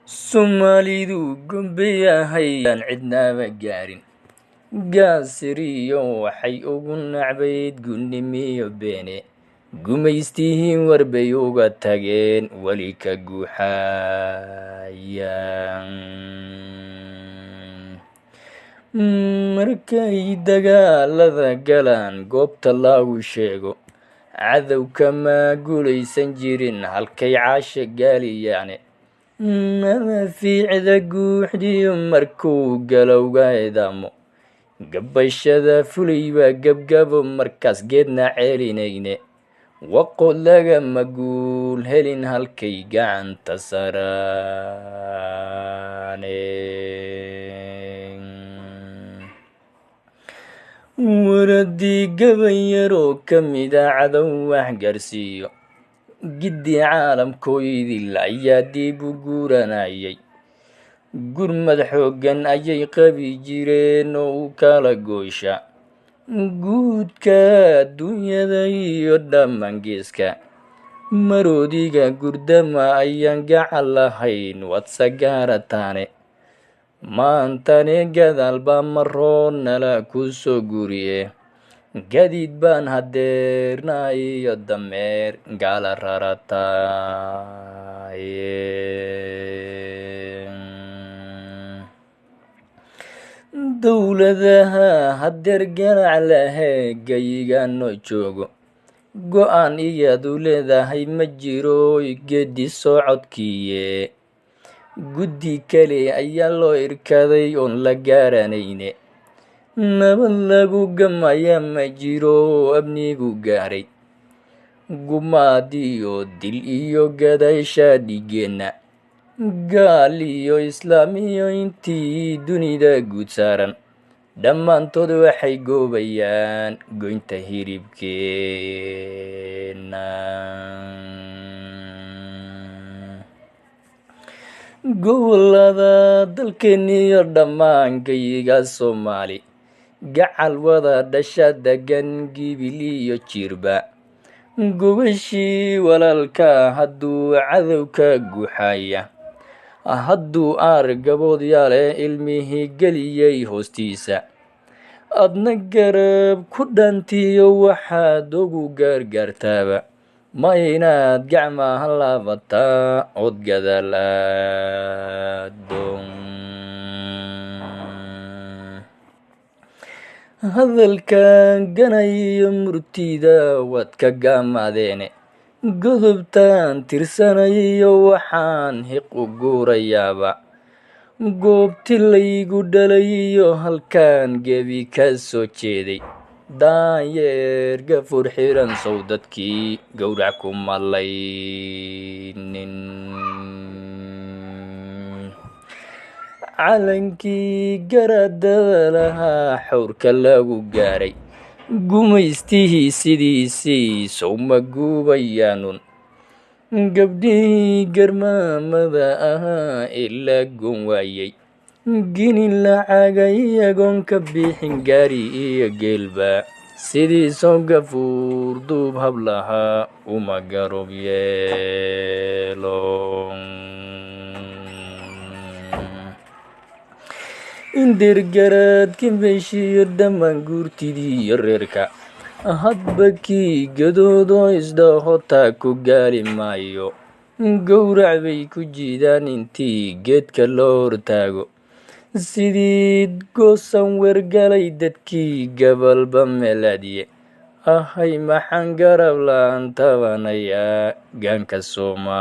Soomaalidu gombayahayaan cidnaba gaarin, gaasiriyo waxay ugu nacbayd gunnimiyo beene. Gumaystihiin warbay uga tageen weli ka guuxaya. Markay dagaalada galaan goobta lagu sheego, cadow kama guulaysan jirin halkay caasha gaaliyaane. Madaafiicda guuxdiyo markuu galowga eedaamo, gabbashada fulay baa gabgabo markaas geedna celinayne. Waqood lagama guul helin halkay gacanta saraane. Waradii gaban yaroo ka mida cadow wax gaarsiiyo, giddi caalamkoydil ayaa dib u guuranayay. Gurmad xooggan ayay qabi jireen oo u kala goysha guudka adduunyada iyo dhammaan geeska. Maroodiga gurdama ayaan gacal lahayn waad sagaarataane. Maantane gadaal baa maroo nala ku soo guriye, gadiid baan hadeerna iyo dameer gaala rarataaye. Dowladaha hadeer ganac lahe gayigano joogo, go-aan iyadu leedahay ma jiro geedi socodkiiye. Guddi kale ayaa loo irkaday oon la garanayne. Nabad lagu gamaya ma jiro amnigu gaaray. Gumaad iyo dil iyo gadaysha dhigeenna, gaal iyo islaam iyo intii dunida guud saaran, dhammaantood waxay goobayaan goynta hiribkeenna. Gobolada dalkeeniyo dhammaan gayiga Soomaali, gacal wada dhasha degan gibil iyo jiirba. Gogashii walaalka hadduu cadow ka guuxaya, hadduu aar gaboodyaale ilmihii geliyey hoostiisa, adna garab ku dhantiyo waxaad ugu gargaartaaba, ma inaad gacmaha laabataa ood gadaal aado? Hadalkan ganayo murtida waad ka gaamadeene. Godobtaan tirsanayo waxaan hiq u guurayaaba, goobti laygu dhalay iyo halkaan gebi ka soo jeeday. Daanyeer gafuur xiran sow dadkii gowrac ku malaynin? Calankii garaadada lahaa xawrka lagu gaaray, gumaystihii sidiisii sow ma guubayaanun? Gabdhihii garmaamada ahaa ee la goon waayey, gini lacaga iyagoon ka bixin gaari iyo geelba, sidii soo gafuur duub hablahaa uma garoob yeelo? Indergaraadka beeshiyo dhammaan guurtidii iyo reerka, hadba kii gadoodo isdhaho taa ku gaari maayo, gowrac bay ku jiidaan intii geedka loo hortaago. Sidii goosan weergalay dadkii gabalba meelaadye ahay, maxaan garab la'aan tabanayaa gaanka Soomaali?